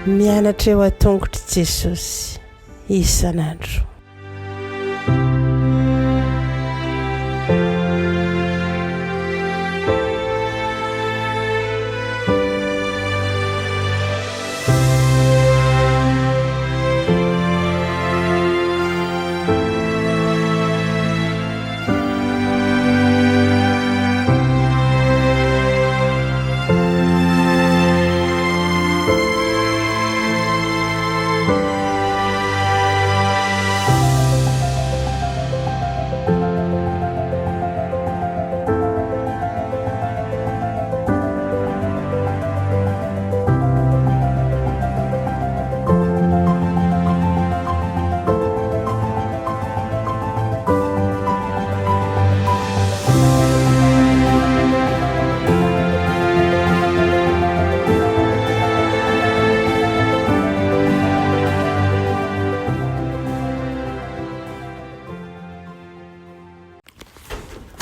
Mianatra eo an-tongotr'i Jesosy isan'andro.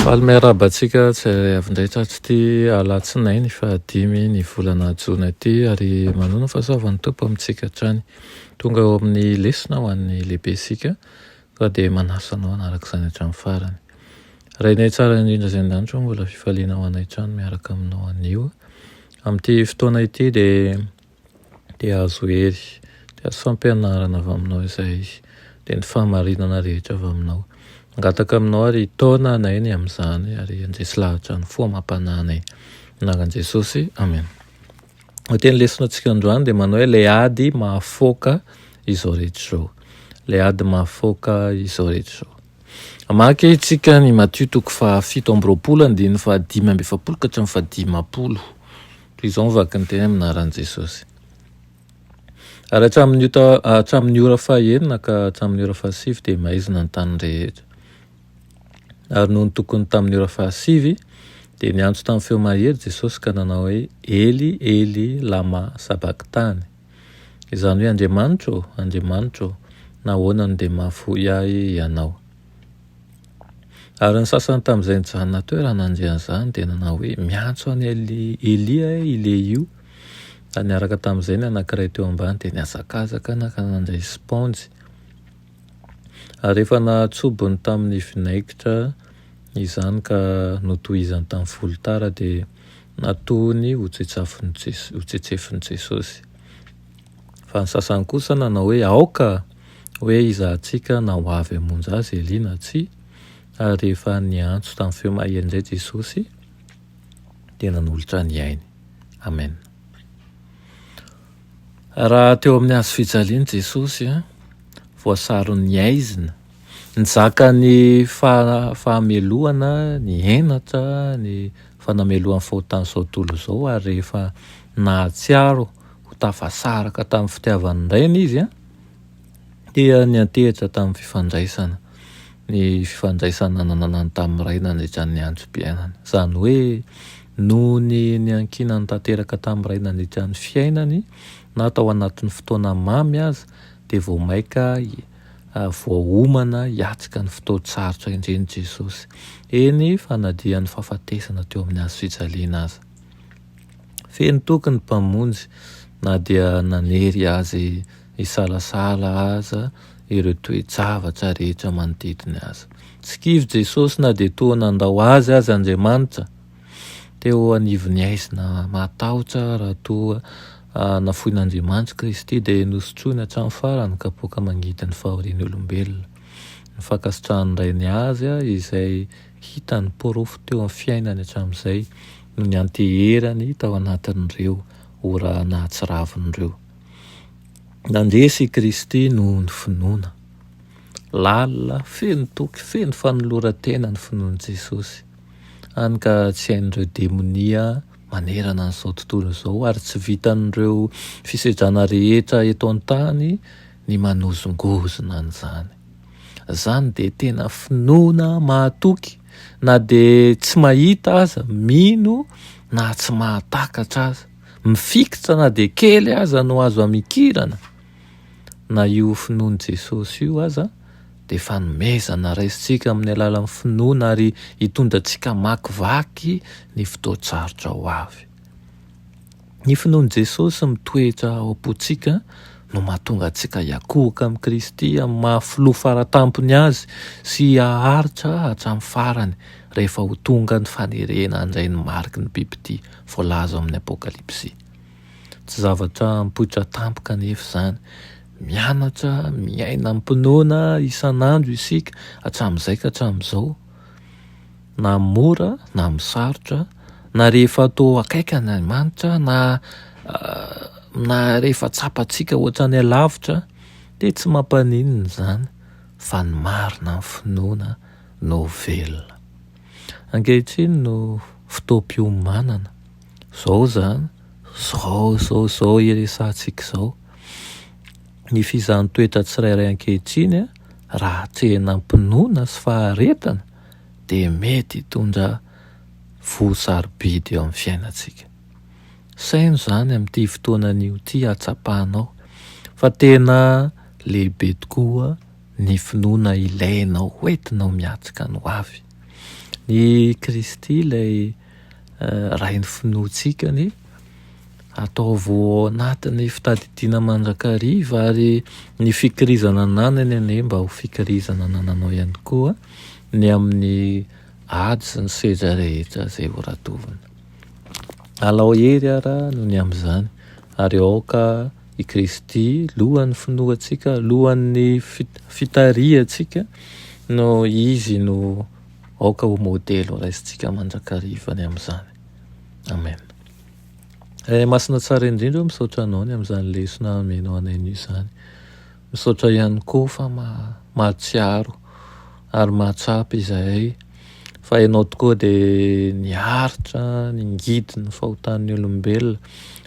Faly miarahaba antsika tsirairay avy indray tratry ity alatsinainy fahadimy ny volana jona ity ary manoana fahasoavan'ny Tompo amintsika hatrany. Tonga eo amin'ny lesona ho an'ny lehibe isika ka dia manasa anao hanaraka izany hatramin'ny farany. Rainay tsara indrindra izay an-danitra, mbola fifaliana ho anay hatrany miaraka aminao anio. Amin'ity fotoana ity dia dia azo hery, dia azo fampianarana avy aminao izay, dia ny fahamarinana rehetra avy aminao. Mangataka aminao ary hitaona anay ny amin'izany ary handresy lahatra ny fo amam-panahy anay. Anaran'i Jesosy, amen. Ny teny lesona antsika androany dia manao hoe ilay ady mahafoaka izao rehetra izao. Ilay ady mahafoaka izao rehetra izao. Hamaky isika ny Matio toko faha-27 andininy faha-45 ka hatramin'ny faha-50. Toy izao ny vaky ny teny amin'ny anaran'i Jesosy. Ary hatramin'ny ota hatramin'ny ora faha-enina ka hatramin'ny ora fahasivy dia maizina ny tany rehetra. Ary nony tokony tamin'ny ora fahasivy, dia niantso tamin'ny feo mahery Jesosy ka nanao hoe, Ely, Ely, lama sabaktany? Izany hoe, Andriamanitro ô, Andriamanitro ô, nahoana no dia mahafoy ahy Ianao? Ary ny sasany tamin'izay nijanona teo raha nandre an'izany dia nanao hoe, Miantso an'i Elia i Lehio. Ary niaraka tamin'izay ny anankiray teo ambany dia nihazakazaka naka nandray spaonjy. Ary rehefa nahatsobony tamin'ny vinaigitra izany ka notohizany tamin'ny volotara dia natohony ho tsetsefin'i Jesosy. Fa ny sasany kosa nanao hoe, Aoka hoe hizahantsika na ho avy hamonjy azy Elia na tsia. Ary rehefa niantso tamin'ny feo mahery indray Jesosy dia nanolotra ny ainy. Amen. Raha teo amin'ny hazo fijaliana Jesosy, voasaron'ny haizina, nizaka ny fahamelohana, ny henatra, ny fanamelohan'ny fahotan'izao tontolo izao ary rehefa nahatsiaro ho tafasaraka tamin'ny fitiavan'ny Rainy Izy, dia niantehitra tamin'ny fifandraisana, ny fifandraisana nananany tamin'ny Ray nandritra ny androm-piainany. Izany hoe noho ny niankinany tanteraka tamin'ny Ray nandritra ny fiainany, na tao anatin'ny fotoana mamy aza, dia vao mainka voaomana hiatrika ny fotoan-tsarotra indrindra Jesosy. Eny fa na dia ny fahafatesana teo amin'ny hazo fijaliana aza. Feno toky ny Mpamonjy na dia nanery azy hisalasala aza ireo toe-javatra rehetra manodidina azy. Tsy kivy Jesosy na dia toa nandao azy aza Andriamanitra. Teo anivon'ny haizina mahatahotra raha toa nafoin'Andriamanitra Kristy dia nosotroiny hatramin'ny farany ny kapoaka mangidy ny fahorian'ny olombelona. Ny fankasitrahan'ny Rainy azy izay hitany porofo teo amin'ny fiainany hatramin'izay no nianteherany tao anatin'ireo ora nahatsiravina ireo. Nandresy i Kristy noho ny finoana. Lalina, feno toky, feno fanoloran-tena ny finoan'i Jesosy. Hany ka tsy hain'ireo demonia manerana an'izao tontolo izao ary tsy vitan'ireo fisedrana rehetra eto an-tany ny manozongozona an'izany. Izany dia tena finoana mahatoky na dia tsy mahita aza, mino na tsy mahatakatra aza. Mifikitra na dia kely aza no azo amikirana, na io finoan'i Jesosy io aza dia fanomezana raisintsika amin'ny alalan'ny finoana ary hitondra antsika hamakivaky ny fotoan-tsarotra ho avy. Ny finoan'i Jesosy mitoetra ao am-pontsika no mahatonga antsika hiankohoka amin'i Kristy amin'ny maha Filoha Faratampony Azy sy haharitra hatramin'ny farany rehefa ho tonga ny fanerena handray ny mariky ny bibidia voalaza ao amin'ny Apokalypsy. Tsy zavatra mipoitra tampoka anefa izany. Mianatra miaina amim-pinoana isan'andro isika hatramin'izay ka hatramin'izao. na amin'ny mora na amin'ny sarotra, na rehefa toa akaiky Andriamanitra na na rehefa tsapantsika ohatran'ny alavitra dia tsy mampaninona izany fa ny marina amin'ny finoana no velona. Ankehitriny no fotoam-piomanana, izao izany, izao izao izao iresahantsika izao. Ny fizahan-toetra tsirairay ankehitriny raha atrehina am-pinoana sy faharetana dia mety hitondra voa sarobidy eo amin'ny fiainantsika. Saino izany amin'ity fotoana anio ity hahatsapanao fa tena lehibe tokoa ny finoana ilainao hoentinao miatrika ny hoavy. Ny Kristy ilay Rain'ny finoantsika anie ataovy ao anatin'ny fitadidiana mandrakariva ary ny fikirizana ananany anie mba ho fikirizana anananao ihany koa ny amin'ny ady sy ny sedra rehetra izay ho ratovina. Alao hery ara noho ny amin'izany ary aoka i Kristy lohan'ny finoantsika, lohan'ny fitarihantsika no izy no aoka ho modely ho raisintsika mandrakariva ny amin'izany. Amen. Ray Masina tsara indrindra ô, misaotra anao ny amin'izany lesona omenao anay anio izany. Misaotra ihany koa fa mahatsiaro ary mahatsapa izahay fa ianao tokoa dia niaritra ny ngidy ny fahotan'ny olombelona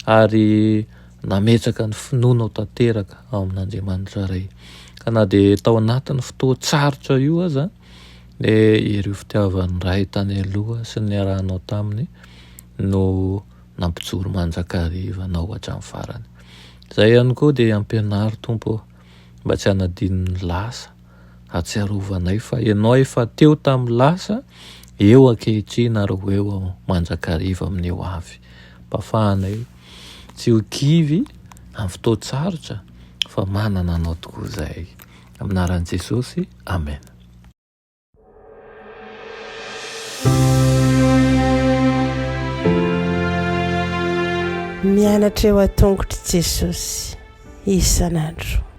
ary nametraka ny finoanao tanteraka ao amin'Andriamanitra Ray. Ka na dia tao anatin'ny fotoan-tsarotra io aza dia ireo fitiavan'ny Ray tany aloha sy ny niarahanao taminy no nampijoro mandrakariva anao hatramin'ny farany. Izay ihany koa dia ampianaro Tompo ô, mba tsy hanadino ny lasa, hahatsiarovanay fa Ianao efa teo tamin'ny lasa, eo ankehitriny ary ho eo mandrakariva amin'ny ho avy. Mba afahanay tsy ho kivy amin'ny fotoan-tsarotra fa manana Anao tokoa izahay. Amin'ny anaran'i Jesosy, Amen. Mianatra eo an-tongotr'i Jesosy isan'andro.